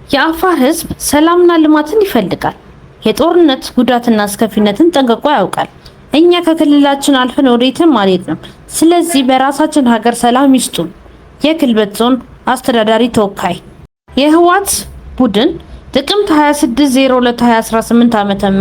የአፋር ህዝብ ሰላምና ልማትን ይፈልጋል። የጦርነት ጉዳትና አስከፊነትን ጠንቅቆ ያውቃል። እኛ ከክልላችን አልፈን ወዴትም አልሄድንም። ስለዚህ በራሳችን ሀገር ሰላም ይስጡን። የክልበት ዞን አስተዳዳሪ ተወካይ። የህወሓት ቡድን ጥቅምት 26/02/2018 ዓ.ም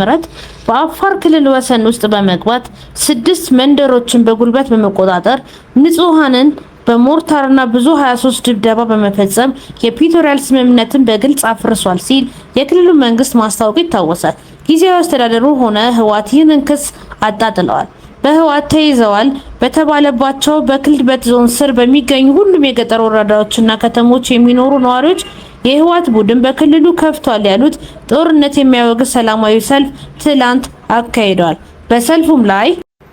በአፋር ክልል ወሰን ውስጥ በመግባት ስድስት መንደሮችን በጉልበት በመቆጣጠር ንጹሃንን በሞርታርና ብዙ 23 ድብደባ በመፈጸም የፕሪቶሪያል ስምምነትን በግልጽ አፍርሷል ሲል የክልሉ መንግስት ማስታወቁ ይታወሳል። ጊዜያዊ አስተዳደሩ ሆነ ህወሓት ይህንን ክስ አጣጥለዋል። በህወሓት ተይዘዋል በተባለባቸው በክልበት ዞን ስር በሚገኙ ሁሉም የገጠር ወረዳዎችና ከተሞች የሚኖሩ ነዋሪዎች የህወሓት ቡድን በክልሉ ከፍቷል ያሉት ጦርነት የሚያወግዝ ሰላማዊ ሰልፍ ትላንት አካሂደዋል። በሰልፉም ላይ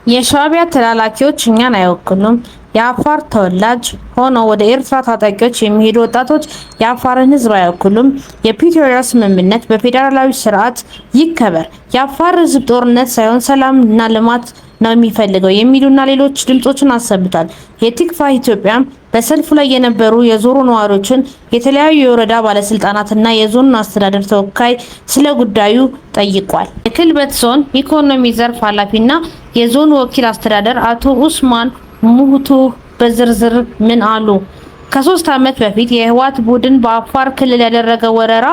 የሻዕቢያ ተላላኪዎች እኛን አይወክሉም፣ የአፋር ተወላጅ ሆነው ወደ ኤርትራ ታጣቂዎች የሚሄዱ ወጣቶች የአፋርን ህዝብ አይወክሉም፣ የፕሪቶሪያ ስምምነት በፌዴራላዊ ስርዓት ይከበር፣ የአፋር ህዝብ ጦርነት ሳይሆን ሰላምና ልማት ነው የሚፈልገው የሚሉና ሌሎች ድምጾችን አሰምቷል። የቲክቫህ ኢትዮጵያ በሰልፉ ላይ የነበሩ የዞኑ ነዋሪዎችን፣ የተለያዩ የወረዳ ባለስልጣናትና የዞኑ አስተዳደር ተወካይ ስለ ጉዳዩ ጠይቋል። የክልበት ዞን ኢኮኖሚ ዘርፍ ኃላፊና የዞኑ ወኪል አስተዳደር አቶ ኡስማን ሙህቱ በዝርዝር ምን አሉ? ከ3 ዓመት በፊት የህወሓት ቡድን በአፋር ክልል ያደረገው ወረራ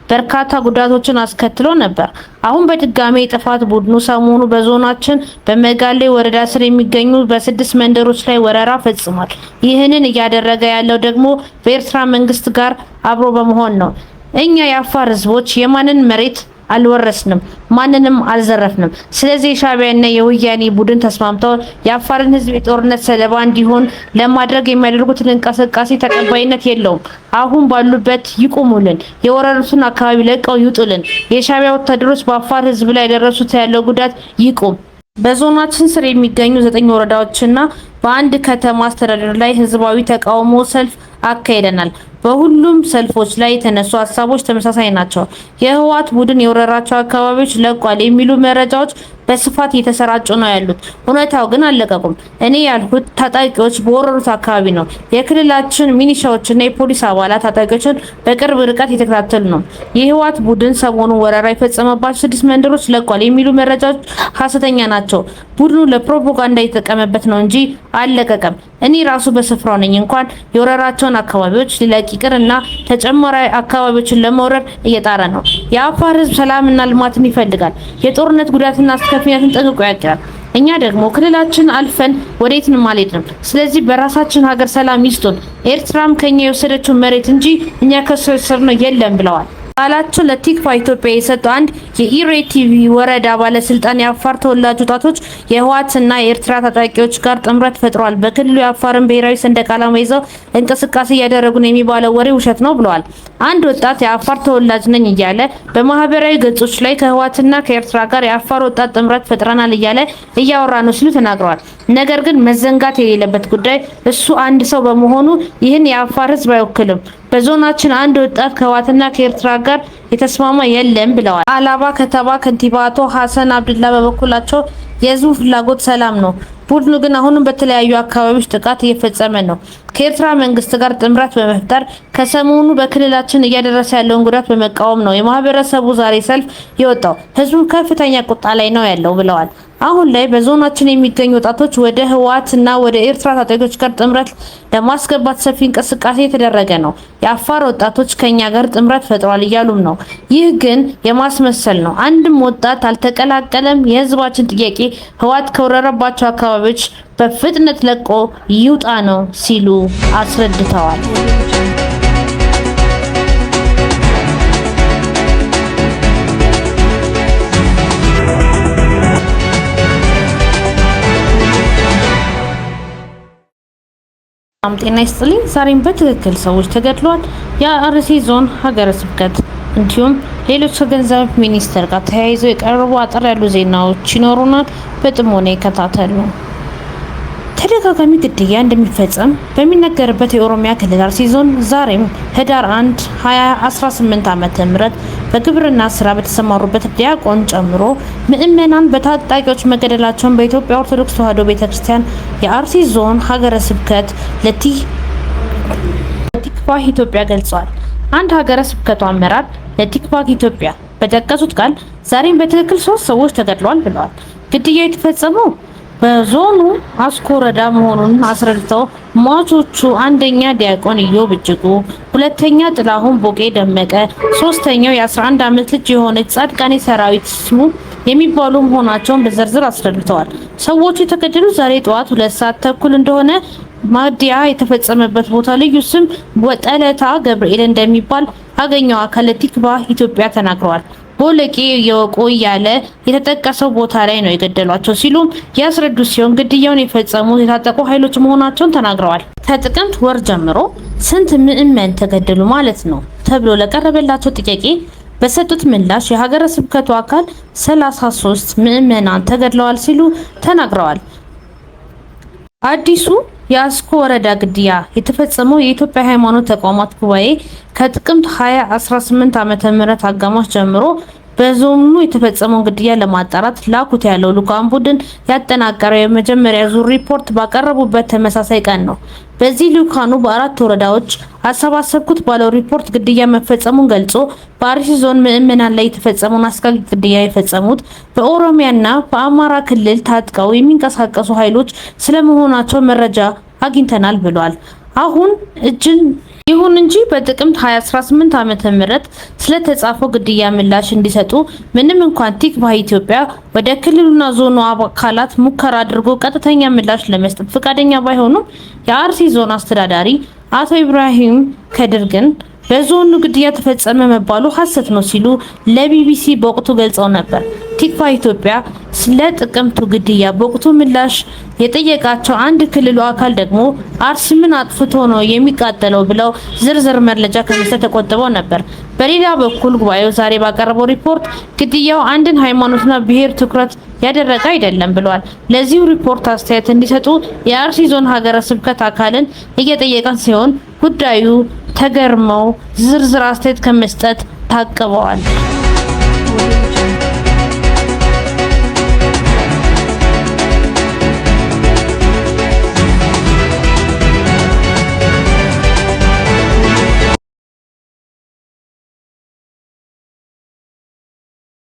በርካታ ጉዳቶችን አስከትሎ ነበር። አሁን በድጋሜ የጥፋት ቡድኑ ሰሞኑ በዞናችን በመጋሌ ወረዳ ስር የሚገኙ በስድስት መንደሮች ላይ ወረራ ፈጽሟል። ይህንን እያደረገ ያለው ደግሞ በኤርትራ መንግስት ጋር አብሮ በመሆን ነው። እኛ የአፋር ህዝቦች የማንን መሬት አልወረስንም፣ ማንንም አልዘረፍንም። ስለዚህ የሻዕቢያና የወያኔ ቡድን ተስማምተው የአፋርን ህዝብ የጦርነት ሰለባ እንዲሆን ለማድረግ የሚያደርጉትን እንቅስቃሴ ተቀባይነት የለውም። አሁን ባሉበት ይቁሙልን፣ የወረሩትን አካባቢ ለቀው ይውጡልን። የሻዕቢያ ወታደሮች በአፋር ህዝብ ላይ ያደረሱት ያለው ጉዳት ይቁም። በዞናችን ስር የሚገኙ ዘጠኝ ወረዳዎችና በአንድ ከተማ አስተዳደር ላይ ህዝባዊ ተቃውሞ ሰልፍ አካሂደናል። በሁሉም ሰልፎች ላይ የተነሱ ሀሳቦች ተመሳሳይ ናቸው። የህወሓት ቡድን የወረራቸው አካባቢዎች ለቋል የሚሉ መረጃዎች በስፋት እየተሰራጩ ነው ያሉት። እውነታው ግን አልለቀቁም። እኔ ያልኩት ታጣቂዎች በወረሩት አካባቢ ነው። የክልላችን ሚኒሻዎችና የፖሊስ አባላት ታጣቂዎችን በቅርብ ርቀት የተከታተሉ ነው። የህወሓት ቡድን ሰሞኑን ወረራ የፈጸመባቸው ስድስት መንደሮች ለቋል የሚሉ መረጃዎች ሀሰተኛ ናቸው። ቡድኑ ለፕሮፓጋንዳ የተጠቀመበት ነው እንጂ አልለቀቀም። እኔ ራሱ በስፍራው ነኝ። እንኳን የወረራቸውን አካባቢዎች ሊለቅ ይቅርና ተጨማሪ አካባቢዎችን ለመውረር እየጣረ ነው። የአፋር ህዝብ ሰላምና ልማትን ይፈልጋል። የጦርነት ጉዳትና አስከፊነትን ጠንቅቆ ያውቃል። እኛ ደግሞ ክልላችን አልፈን ወዴትንም አልሄድንም። ስለዚህ በራሳችን ሀገር ሰላም ይስጡን። ኤርትራም ከኛ የወሰደችው መሬት እንጂ እኛ ከሷ የወሰድነው የለም ብለዋል። ቃላቸው ለቲክቫህ ኢትዮጵያ የሰጡ አንድ የኢሬቲቪ ወረዳ ባለስልጣን የአፋር ተወላጅ ወጣቶች የህወሓትና የኤርትራ ታጣቂዎች ጋር ጥምረት ፈጥሯል፣ በክልሉ የአፋርን ብሔራዊ ሰንደቅ ዓላማ ይዘው እንቅስቃሴ እያደረጉ ነው የሚባለው ወሬ ውሸት ነው ብለዋል። አንድ ወጣት የአፋር ተወላጅ ነኝ እያለ በማህበራዊ ገጾች ላይ ከህወሓትና ከኤርትራ ጋር የአፋር ወጣት ጥምረት ፈጥረናል እያለ እያወራ ነው ሲሉ ተናግረዋል። ነገር ግን መዘንጋት የሌለበት ጉዳይ እሱ አንድ ሰው በመሆኑ ይህን የአፋር ህዝብ አይወክልም። በዞናችን አንድ ወጣት ከህወሓትና ከኤርትራ ጋር የተስማማ የለም ብለዋል። አላባ ከተማ ከንቲባ አቶ ሀሰን አብዱላ በበኩላቸው የህዝቡ ፍላጎት ሰላም ነው። ቡድኑ ግን አሁንም በተለያዩ አካባቢዎች ጥቃት እየፈጸመ ነው። ከኤርትራ መንግስት ጋር ጥምረት በመፍጠር ከሰሞኑ በክልላችን እያደረሰ ያለውን ጉዳት በመቃወም ነው የማህበረሰቡ ዛሬ ሰልፍ የወጣው። ህዝቡ ከፍተኛ ቁጣ ላይ ነው ያለው ብለዋል። አሁን ላይ በዞናችን የሚገኙ ወጣቶች ወደ ህወሓት እና ወደ ኤርትራ ታጣቂዎች ጋር ጥምረት ለማስገባት ሰፊ እንቅስቃሴ የተደረገ ነው። የአፋር ወጣቶች ከኛ ጋር ጥምረት ፈጥሯል እያሉም ነው። ይህ ግን የማስመሰል ነው። አንድም ወጣት አልተቀላቀለም። የህዝባችን ጥያቄ ህወሓት ከወረረባቸው አካባቢዎች በፍጥነት ለቆ ይውጣ ነው ሲሉ አስረድተዋል። ጤና ይስጥልኝ። ዛሬም በትክክል ሰዎች ተገድለዋል። የአርሲ ዞን ሀገረ ስብከት እንዲሁም ሌሎች ከገንዘብ ሚኒስቴር ጋር ተያይዘው የቀረቡ አጠር ያሉ ዜናዎች ይኖሩናል። በጥሞና ይከታተሉ። ተደጋጋሚ ግድያ እንደሚፈጸም በሚነገርበት የኦሮሚያ ክልል አርሲ ዞን ዛሬም ህዳር 1 2018 ዓ.ም በግብርና ስራ በተሰማሩበት ዲያቆን ጨምሮ ምዕመናን በታጣቂዎች መገደላቸውን በኢትዮጵያ ኦርቶዶክስ ተዋሕዶ ቤተክርስቲያን የአርሲ ዞን ሀገረ ስብከት ለቲክቫህ ኢትዮጵያ ገልጿል። አንድ ሀገረ ስብከቱ አመራር ለቲክቫህ ኢትዮጵያ በጠቀሱት ቃል ዛሬም በትክክል 3 ሰዎች ተገድለዋል ብለዋል። ግድያው የተፈጸመው በዞኑ አስኮ ወረዳ መሆኑን አስረድተው ሟቾቹ አንደኛ ዲያቆን ኢዮብ እጅጉ፣ ሁለተኛ ጥላሁን ቦቄ ደመቀ፣ ሶስተኛው የ11 ዓመት ልጅ የሆነች ጻድቃኔ ሰራዊት ስሙ የሚባሉ መሆናቸውን በዝርዝር አስረድተዋል። ሰዎቹ የተገደሉት ዛሬ ጠዋት 2:30 እንደሆነ ማዲያ የተፈጸመበት ቦታ ልዩ ስም ወጠለታ ገብርኤል እንደሚባል አገኘው አካል ለቲክቫህ ኢትዮጵያ ተናግረዋል። ቦለቄ የወቆ እያለ የተጠቀሰው ቦታ ላይ ነው የገደሏቸው ሲሉም ያስረዱ ሲሆን ግድያውን የፈጸሙት የታጠቁ ኃይሎች መሆናቸውን ተናግረዋል። ከጥቅምት ወር ጀምሮ ስንት ምዕመን ተገደሉ ማለት ነው ተብሎ ለቀረበላቸው ጥያቄ በሰጡት ምላሽ የሀገረ ስብከቱ አካል 33 ምዕመናን ተገድለዋል ሲሉ ተናግረዋል። አዲሱ የአስኮ ወረዳ ግድያ የተፈጸመው የኢትዮጵያ ሃይማኖት ተቋማት ጉባኤ ከጥቅምት 2018 ዓመተ ምህረት አጋማሽ ጀምሮ በዞኑ የተፈጸመውን ግድያ ለማጣራት ላኩት ያለው ልዑካን ቡድን ያጠናቀረው የመጀመሪያ ዙር ሪፖርት ባቀረቡበት ተመሳሳይ ቀን ነው። በዚህ ልዑካኑ በአራት ወረዳዎች አሰባሰብኩት ባለው ሪፖርት ግድያ መፈጸሙን ገልጾ በአርሲ ዞን ምዕመናን ላይ የተፈጸመውን አስቃቂ ግድያ የፈጸሙት በኦሮሚያና በአማራ ክልል ታጥቀው የሚንቀሳቀሱ ኃይሎች ስለመሆናቸው መረጃ አግኝተናል ብሏል። አሁን እጅን ይሁን እንጂ በጥቅምት 2018 ዓመተ ምህረት ስለተጻፈው ግድያ ምላሽ እንዲሰጡ ምንም እንኳን ቲክቫህ ኢትዮጵያ ወደ ክልሉና ዞኑ አካላት ሙከራ አድርጎ ቀጥተኛ ምላሽ ለመስጠት ፈቃደኛ ባይሆኑም የአርሲ ዞን አስተዳዳሪ አቶ ኢብራሂም ከድር ግን በዞኑ ግድያ ተፈጸመ መባሉ ሐሰት ነው ሲሉ ለቢቢሲ በወቅቱ ገልጸው ነበር። ቲክቫህ ኢትዮጵያ ስለ ጥቅምቱ ግድያ በወቅቱ ምላሽ የጠየቃቸው አንድ ክልሉ አካል ደግሞ አርሲ ምን አጥፍቶ ነው የሚቃጠለው ብለው ዝርዝር መረጃ ከመስጠት ተቆጥበው ነበር። በሌላ በኩል ጉባኤው ዛሬ ባቀረበው ሪፖርት ግድያው አንድን ሃይማኖትና ብሔር ትኩረት ያደረገ አይደለም ብሏል። ለዚሁ ሪፖርት አስተያየት እንዲሰጡ የአርሲ ዞን ሀገረ ስብከት አካልን እየጠየቀን ሲሆን ጉዳዩ ተገርመው ዝርዝር አስተያየት ከመስጠት ታቅበዋል።